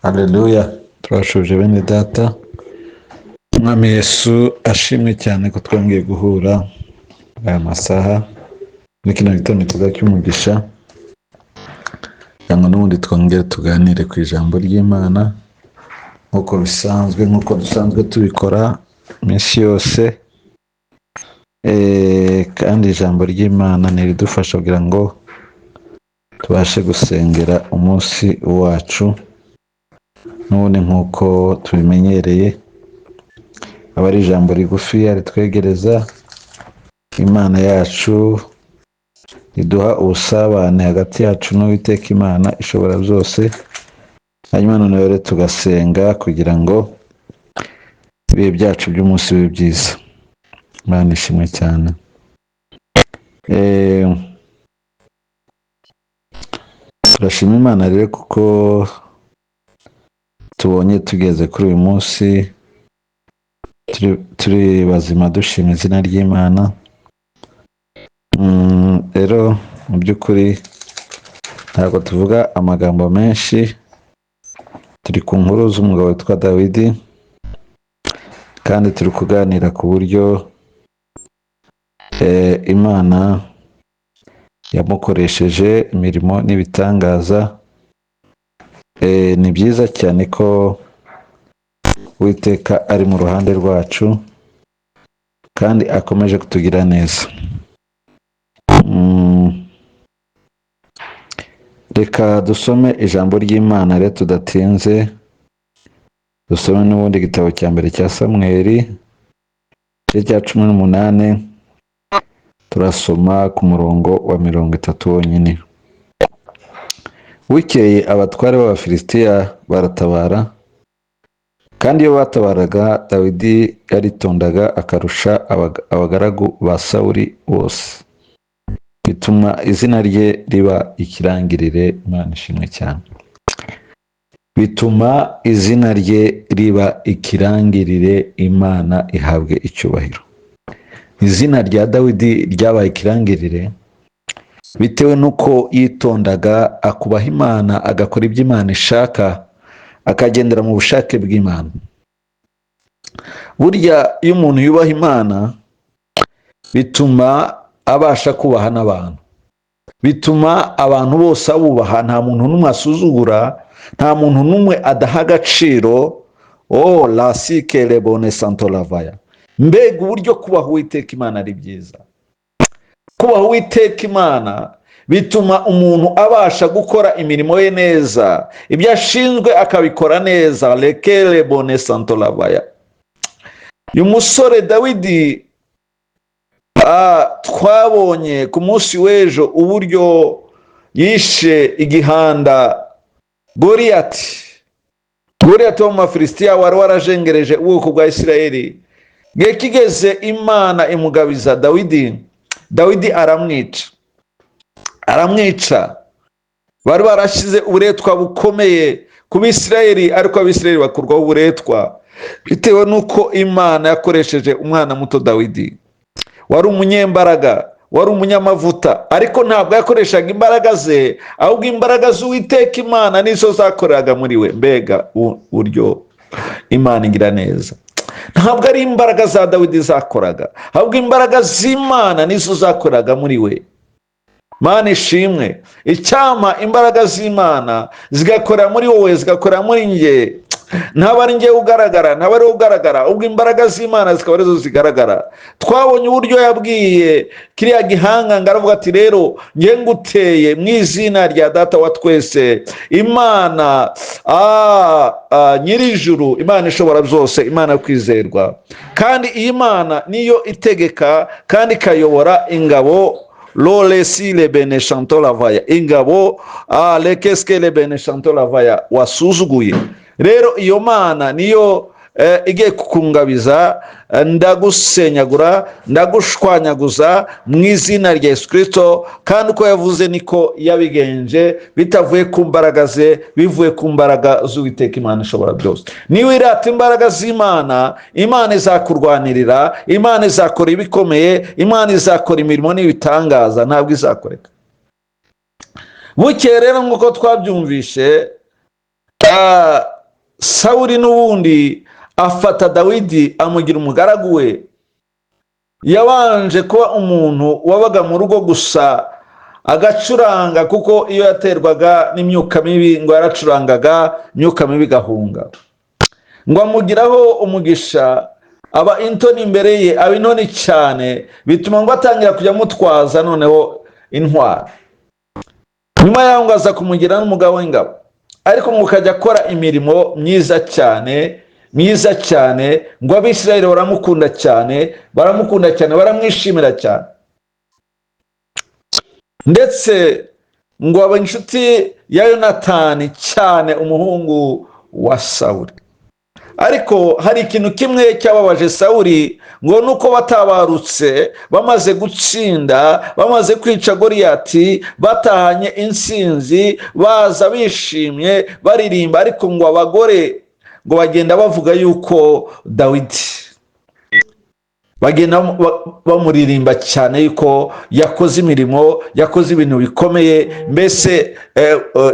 Haleluya, turabashuje bene data. Umwami Yesu ashimwe cyane ko twongeye guhura aya masaha muri kino gitondo cyiza cy'umugisha, kugira ngo n'ubundi twongere tuganire ku ijambo ry'Imana nk'uko bisanzwe, nk'uko dusanzwe tubikora iminsi yose. Kandi ijambo ry'Imana ntiridufasha kugira ngo tubashe gusengera umunsi wacu n'ubundi nk'uko tubimenyereye, aba ari ijambo rigufi ritwegereza Imana yacu, riduha ubusabane hagati yacu n'Uwiteka Imana ishobora byose. Hanyuma noneho rero tugasenga kugira ngo ibihe byacu by'umunsi bibe byiza. Imana ishimwe cyane. Turashima Imana rero kuko tubonye tugeze kuri uyu munsi turi bazima, dushima izina ry'Imana. Rero mu by'ukuri ntabwo tuvuga amagambo menshi, turi ku nkuru z'umugabo witwa Dawidi, kandi turi kuganira ku buryo Imana yamukoresheje imirimo n'ibitangaza. Ni byiza cyane ko Uwiteka ari mu ruhande rwacu kandi akomeje kutugira neza. Reka dusome ijambo ry'Imana rero tudatinze, dusome n'ubundi igitabo cya mbere cya Samweli, igice cya 18, turasoma ku murongo wa 30 wonyine. Bukeye abatware b'Abafilisitiya baratabara, kandi iyo batabaraga Dawidi yaritondaga akarusha abagaragu ba Sawuli bose, bituma izina rye riba ikirangirire. Imana ishimwe cyane. Bituma izina rye riba ikirangirire, Imana ihabwe icyubahiro. Izina rya Dawidi ryabaye ikirangirire bitewe n'uko yitondaga, akubaha Imana, agakora ibyo Imana ishaka, akagendera mu bushake bw'Imana. Burya iyo umuntu yubaha Imana bituma abasha kubaha n'abantu, bituma abantu bose abubaha, nta muntu n'umwe asuzugura, nta muntu n'umwe adaha agaciro. Oh lasike lebone santo lavaya. Mbega uburyo kubaha Uwiteka Imana ari byiza! Kubaha Uwiteka Imana bituma umuntu abasha gukora imirimo ye neza, ibyo ashinzwe akabikora neza. Lekere bone santo lavaya. Uyu musore Dawidi, twabonye ku munsi w'ejo uburyo yishe igihanda Goriyati. Goriyati wo mu Bafilisitiya wari warajengereje ubwoko bwa Isirayeli. Igihe kigeze Imana imugabiza Dawidi, Dawidi aramwica, aramwica. Bari barashyize uburetwa bukomeye ku Bisirayeli, ariko Abisirayeli bakurwaho uburetwa bitewe n'uko Imana yakoresheje umwana muto Dawidi, wari umunyembaraga, wari umunyamavuta, ariko ntabwo yakoreshaga imbaraga ze, ahubwo imbaraga z'Uwiteka Imana nizo zakoreraga muri we. Mbega uburyo Imana igira neza! Ntabwo ari imbaraga za Dawidi zakoraga, ahubwo imbaraga z'Imana nizo zakoraga muri we. Mana ishimwe. Icyampa imbaraga z'Imana zigakorera muri wowe, zigakorera muri njye, ntaba ari njye ugaragara, ntaba ari wowe ugaragara, ubwo imbaraga z'Imana zikaba arizo zigaragara. Twabonye uburyo yabwiye kiriya gihanganga, aravuga ati: "Rero njye nguteye mu izina rya Data wa twese, Imana nyir'ijuru, Imana ishobora byose, Imana yo kwizerwa." Kandi iyi Mana niyo itegeka kandi ikayobora ingabo lolesi lebene shanto lavaya, ingabo lekeske lebene shanto lavaya wasuzuguye. Rero iyo Mana niyo igiye kukungabiza, ndagusenyagura, ndagushwanyaguza mu izina rya Yesu Kirisito. Kandi uko yavuze niko yabigenje, bitavuye ku mbaraga ze, bivuye ku mbaraga z'Uwiteka Imana ishobora byose. Niba irata imbaraga z'Imana, Imana izakurwanirira, Imana izakora ibikomeye, Imana izakora imirimo n'ibitangaza, ntabwo izakoreka. Bukeye rero nk'uko twabyumvishe, Sawuli n'ubundi afata Dawidi amugira umugaragu we. Yabanje kuba umuntu wabaga mu rugo gusa agacuranga, kuko iyo yaterwaga n'imyuka mibi ngo yaracurangaga imyuka mibi igahunga. Ngo amugiraho umugisha, aba intoni imbere ye, aba intoni cyane, bituma ngo atangira kujya amutwaza noneho intwaro. Nyuma yaho ngo aza kumugira n'umugabo w'ingabo, ariko ngo ukajya akora imirimo myiza cyane, myiza cyane. Ngo Abisirayeli baramukunda cyane, baramukunda cyane, baramwishimira cyane, ndetse ngo aba inshuti ya Yonatani cyane, umuhungu wa Sawuli. Ariko hari ikintu kimwe cyababaje Sawuli, ngo nuko batabarutse bamaze gutsinda, bamaze kwica Goriyati, batahanye intsinzi, baza bishimye baririmba, ariko ngo abagore ngo bagenda bavuga yuko Dawidi, bagenda bamuririmba cyane yuko yakoze imirimo, yakoze ibintu bikomeye. Mbese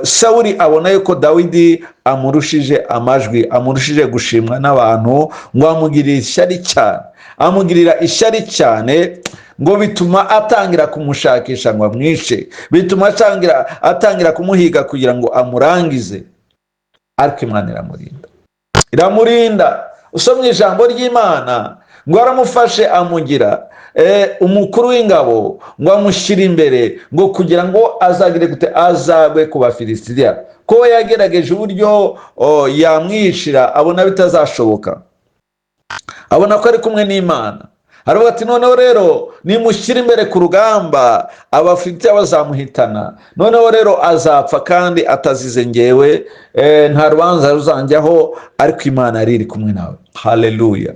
Sawuli abona yuko Dawidi amurushije amajwi, amurushije gushimwa n'abantu, ngo amugirire ishyari cyane, amugirira ishyari cyane, ngo bituma atangira kumushakisha ngo amwice, bituma atangira kumuhiga kugira ngo amurangize. Ariko Imana iramurinda, iramurinda. Usomye ijambo ry'Imana, ngo aramufashe amugira umukuru w'ingabo, ngo amushyire imbere, ngo kugira ngo azagire gute? Azagwe ku Bafilisitiya, ko yagerageje uburyo yamwishira, abona bitazashoboka, abona ko ari kumwe n'Imana. Aravuga ati: "Noneho rero nimushyira imbere ku rugamba, Abafilisitiya bazamuhitana, noneho rero azapfa kandi atazize ngewe, nta rubanza ruzanjyaho." Ariko Imana yari iri kumwe nawe. Haleluya,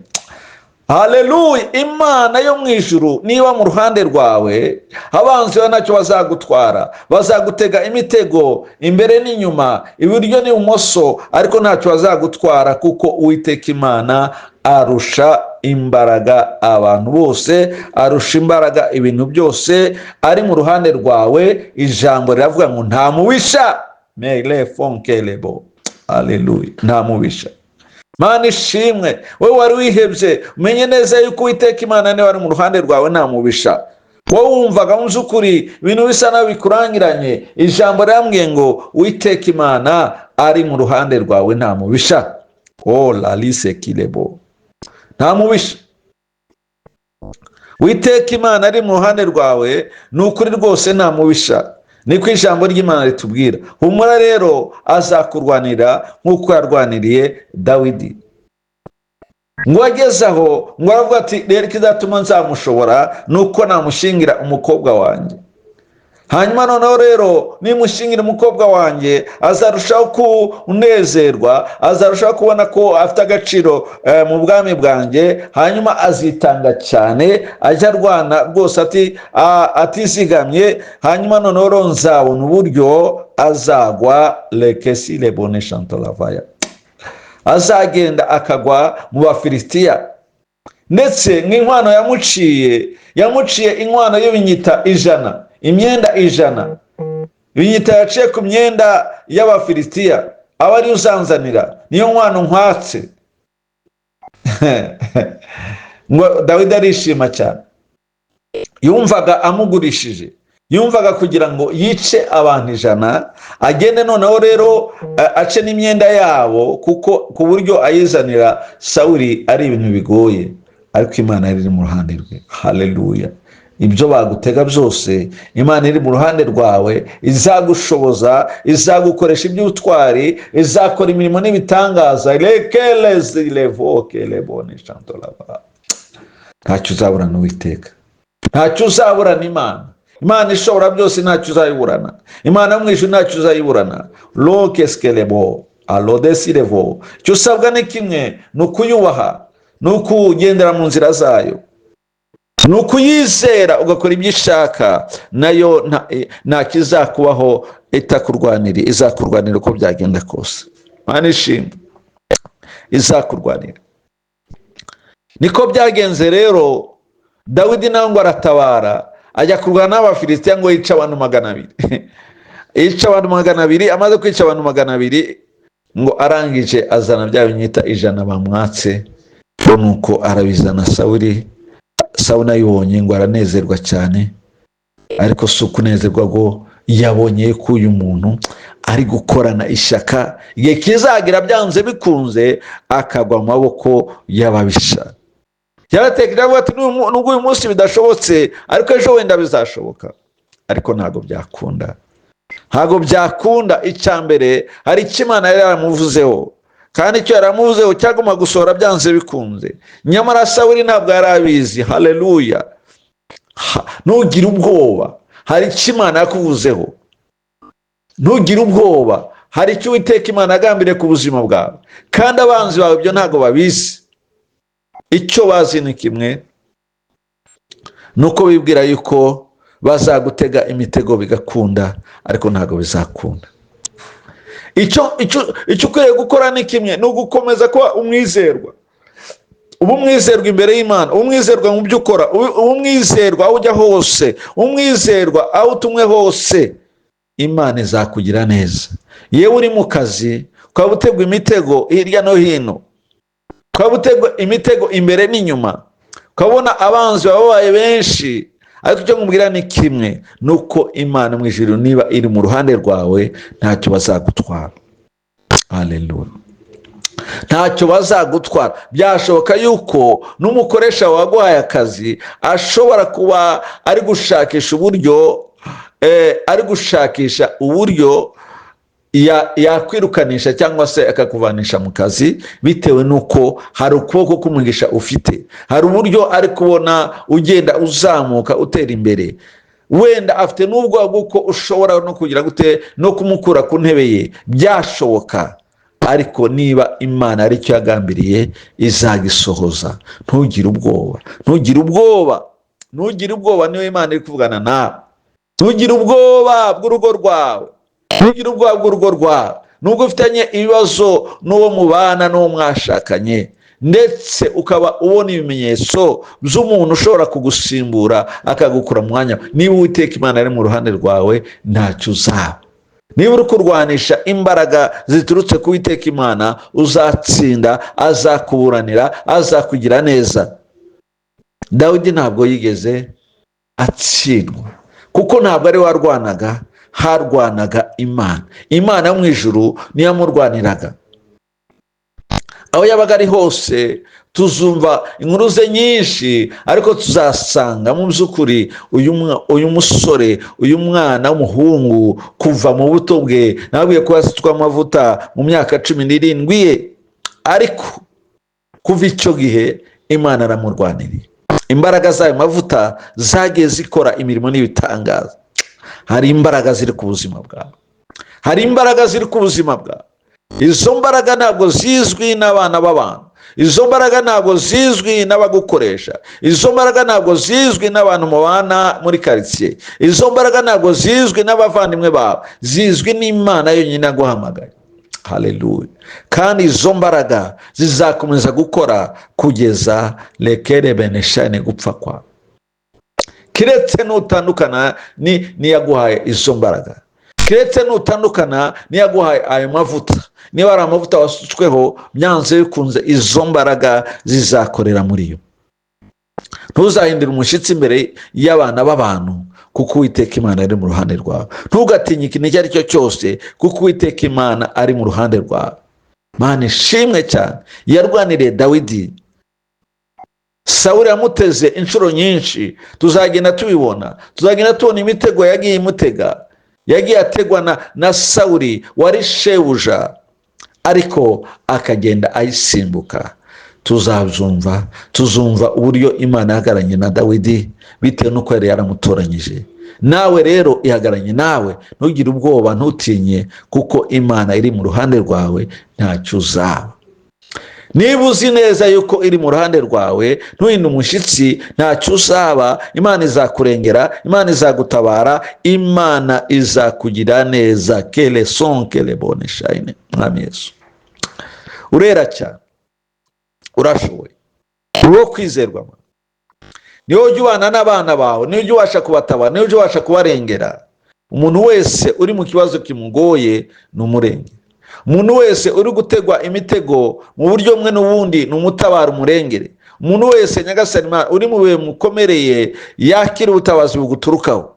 haleluya! Imana yo mu ijuru niba mu ruhande rwawe, abanzi bawe ntacyo bazagutwara. Bazagutega imitego imbere n'inyuma, iburyo n'ibumoso, ariko ntacyo bazagutwara, kuko Uwiteka Imana arusha imbaraga abantu bose, arusha imbaraga ibintu byose. Ari mu ruhande rwawe, ijambo riravuga ngo nta mubisha mere fonkerebo. Haleluya, nta mubisha. Mana ishimwe! Wowe wari wihebye, umenye neza yuko Uwiteka Imana niba ari mu ruhande rwawe, nta mubisha. Wowe wumvaga mu by'ukuri ibintu bisa naho bikurangiranye, ijambo rirambwiye ngo Uwiteka Imana ari mu ruhande rwawe, nta mubisha. Oh lalise kirebo, nta mubisha. Uwiteka Imana ari mu ruhande rwawe, ni ukuri rwose nta mubisha, niko ijambo ry'Imana ritubwira. Humura rero, azakurwanira nk'uko yarwaniriye Dawidi. Ngo ageze aho, ngo aravuga ati: "Rero ikizatuma nzamushobora ni uko namushingira umukobwa wanjye. Hanyuma noneho rero nimushingira umukobwa wanjye, azarushaho kunezerwa, azarushaho kubona ko afite agaciro mu bwami bwanjye. Hanyuma azitanga cyane, ajya arwana rwose atizigamye. Hanyuma noneho rero nzabona uburyo azagwa rekesi lebone shantoravaya, azagenda akagwa mu Bafilisitiya." Ndetse nk'inkwano yamuciye, yamuciye inkwano y'ibinyita 100, imyenda 100, ibinyita yaciye ku myenda y'Abafilisitiya, aba ariyo uzanzanira, niyo nkwano nkwatse. Ngo Dawidi arishima cyane, yumvaga amugurishije, yumvaga kugira ngo yice abantu 100, agende noneho rero ace n'imyenda yabo, kuko ku buryo ayizanira Sawuli ari ibintu bigoye. Ariko Imana yari iri mu ruhande rwe. Haleluya! Ibyo bagutega byose, Imana iri mu ruhande rwawe, izagushoboza, izagukoresha iby'ubutwari, izakora imirimo n'ibitangaza. Rekerezi revoke rebone shantoraba. Ntacyo uzaburana Uwiteka, ntacyo uzaburana Imana. Imana ishobora byose, ntacyo uzayiburana. Imana yo mu ijuru, ntacyo uzayiburana. Roke skerebo alodesirevo. Icyo usabwa ni kimwe, ni ukuyubaha, ni ukugendera mu nzira zayo, ni ukuyizera ugakora ibyo ishaka. Nayo nta kizakubaho itakurwanira, izakurwanira uko byagenda kose. Imana ishimwe, izakurwanira. Niko byagenze rero. Dawidi nawe ngo aratabara, ajya kurwana n'Abafilisitiya, ngo yice abantu 200, yica abantu 200. Amaze kwica abantu 200, Ngo arangije azana bya binyita 100 bamwatse, ngo nuko arabizana Sawuli. Sawuli ayibonye ngo aranezerwa cyane, ariko si ukunezerwa ngo yabonye ko uyu muntu ari gukorana ishyaka, igihe kizagira byanze bikunze akagwa mu maboko y'ababisha. Yaratekereje avuga ati nubwo uyu munsi bidashobotse, ariko ejo wenda bizashoboka. Ariko ntabwo byakunda, ntabwo byakunda. Icya mbere, hari icyo Imana yari yaramuvuzeho, kandi icyo yaramuvuzeho cyagomba gusohora byanze bikunze. Nyamara Sawuli ntabwo yari abizi. Haleluya! Ntugire ubwoba, hari icyo Imana yakuvuzeho. Ntugire ubwoba, hari icyo Uwiteka Imana yagambiriye ku buzima bwawe, kandi abanzi bawe ibyo ntabwo babizi. Icyo bazi ni kimwe, ni uko bibwira yuko bazagutega imitego bigakunda, ariko ntabwo bizakunda. Icyo ukwiriye gukora ni kimwe, ni ugukomeza kuba umwizerwa. Uba umwizerwa imbere y'Imana, uba umwizerwa mu byo ukora, uba umwizerwa aho ujya hose, umwizerwa aho utumwe hose, Imana izakugira neza. Yewe uri mu kazi ukaba utegwa imitego hirya no hino, ukaba utegwa imitego imbere n'inyuma, ukabona abanzi babaye benshi, ariko icyo nkubwira ni kimwe, ni uko Imana mu ijuru niba iri mu ruhande rwawe, ntacyo bazagutwara. Haleluya! Ntacyo bazagutwara. Byashoboka yuko n'umukoresha waguhaye akazi ashobora kuba ari gushakisha uburyo, ari gushakisha uburyo yakwirukanisha cyangwa se akakuvanisha mu kazi, bitewe n'uko hari ukuboko k'umugisha ufite, hari uburyo ari kubona ugenda uzamuka utera imbere. Wenda afite n'ubwoba bw'uko ushobora no kugira gute, no kumukura ku ntebe ye, byashoboka. Ariko niba Imana aricyo yagambiriye, izagisohoza. Ntugire ubwoba, ntugire ubwoba, ntugire ubwoba. Niyo Imana iri kuvugana nawe. Ntugire ubwoba bw'urugo rwawe, ntugire ubwoba bw'urugo rwawe, nubwo ufitanye ibibazo n'uwo mubana, n'uwo mwashakanye, ndetse ukaba ubona ibimenyetso by'umuntu ushobora kugusimbura akagukura mu mwanya. Niba Uwiteka Imana ari mu ruhande rwawe, ntacyo uzaba. Niba uri kurwanisha imbaraga ziturutse ku Uwiteka Imana, uzatsinda, azakuburanira, azakugira neza. Dawidi ntabwo yigeze atsindwa, kuko ntabwo ari we warwanaga, harwanaga Imana. Imana yo mu ijuru niyo yamurwaniraga aho yabaga ari hose. Tuzumva inkuru ze nyinshi, ariko tuzasanga mu by'ukuri uyu musore, uyu mwana w'umuhungu, kuva mu buto bwe, nabwiye ko yasutswe amavuta mu myaka 17 ye, ariko kuva icyo gihe Imana aramurwaniriye. Imbaraga z'ayo mavuta zagiye zikora imirimo n'ibitangaza. Hari imbaraga ziri ku buzima bwawe, hari imbaraga ziri ku buzima bwawe. Izo mbaraga ntabwo zizwi n'abana b'abantu, izo mbaraga ntabwo zizwi n'abagukoresha, izo mbaraga ntabwo zizwi n'abantu mubana muri karitsiye, izo mbaraga ntabwo zizwi n'abavandimwe bawe, zizwi n'Imana yonyine yaguhamagaye. Haleluya! Kandi izo mbaraga zizakomeza gukora kugeza rekere beneshane gupfa kwawe, kiretse nutandukana n'iyaguhaye izo mbaraga, keretse nutandukana n'iyaguhaye ayo mavuta. Niba ari amavuta wasutsweho, byanze bikunze izo mbaraga zizakorera muri yo. Ntuzahindure umushyitsi imbere y'abana b'abantu, kuko Uwiteka Imana ari mu ruhande rwawe. Ntugatinye ikintu icyo ari cyo cyose, kuko Uwiteka Imana ari mu ruhande rwawe. Mana ishimwe cyane, yarwaniriye Dawidi. Sawuli yamuteze inshuro nyinshi, tuzagenda tubibona, tuzagenda tubona imitego yagiye imutega, yagiye ategwa na Sawuli wari shebuja, ariko akagenda ayisimbuka. Tuzabyumva, tuzumva uburyo Imana ihagararanye na Dawidi bitewe n'uko yari yaramutoranyije. Nawe rero ihagararanye nawe, ntugire ubwoba, ntutinye, kuko Imana iri mu ruhande rwawe, ntacyo uzaba. Niba uzi neza yuko iri mu ruhande rwawe, ntuhinde umushyitsi, ntacyo uzaba. Imana izakurengera, Imana izagutabara, Imana izakugira neza. Kele son kele bone shayine. Mwami Yesu, urera cyane, urashoboye, uri uwo kwizerwa. Niwe ujya ubana n'abana bawe, niwe ujya ubasha kubatabara, niwe ujya ubasha kubarengera. Umuntu wese uri mu kibazo kimugoye ni umurenge. Umuntu wese uri gutegwa imitego mu buryo bumwe n'ubundi, ni umutabara umurengere. Umuntu wese, Nyagasani Imana, uri mu bihe mukomereye, yakira ubutabazi buguturukaho.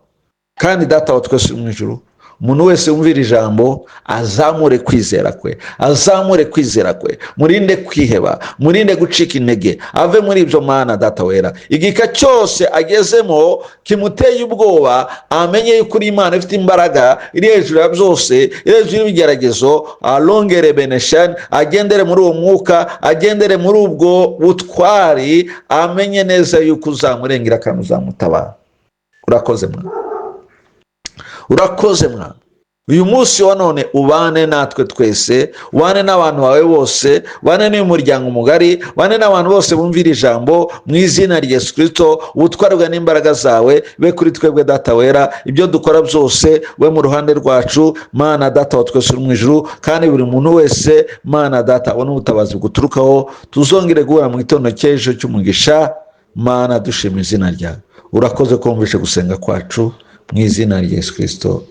Kandi Data wa twese uri mu ijuru, umuntu wese wumvira ijambo azamure kwizera kwe, azamure kwizera kwe, murinde kwiheba, murinde gucika intege, ave muri ibyo. Mana Data wera, igika cyose agezemo kimuteye ubwoba, amenye yuko uri Imana ifite imbaraga, iri hejuru ya byose, iri hejuru y'ibigeragezo. Alongere benesheni, agendere muri uwo mwuka, agendere muri ubwo butwari, amenye neza yuko uzamurengera kandi uzamutabara. Urakoze mwana, urakoze mwana. Uyu munsi wa none ubane natwe twese, ubane n'abantu bawe bose, ubane n'uyu muryango mugari, ubane n'abantu bose bumvira ijambo. Mu izina rya Yesu Kirisito, ubutwarwa n'imbaraga zawe be kuri twebwe. Data wera, ibyo dukora byose we mu ruhande rwacu, Mana Data wa twese uri mu ijuru. Kandi buri muntu wese, Mana Data, abone ubutabazi buguturukaho. Tuzongere guhura mu gitondo cy'ejo cy'umugisha. Mana, dushima izina ryawe. Urakoze ko wumvishe gusenga kwacu. Mu izina rya Yesu Kirisito,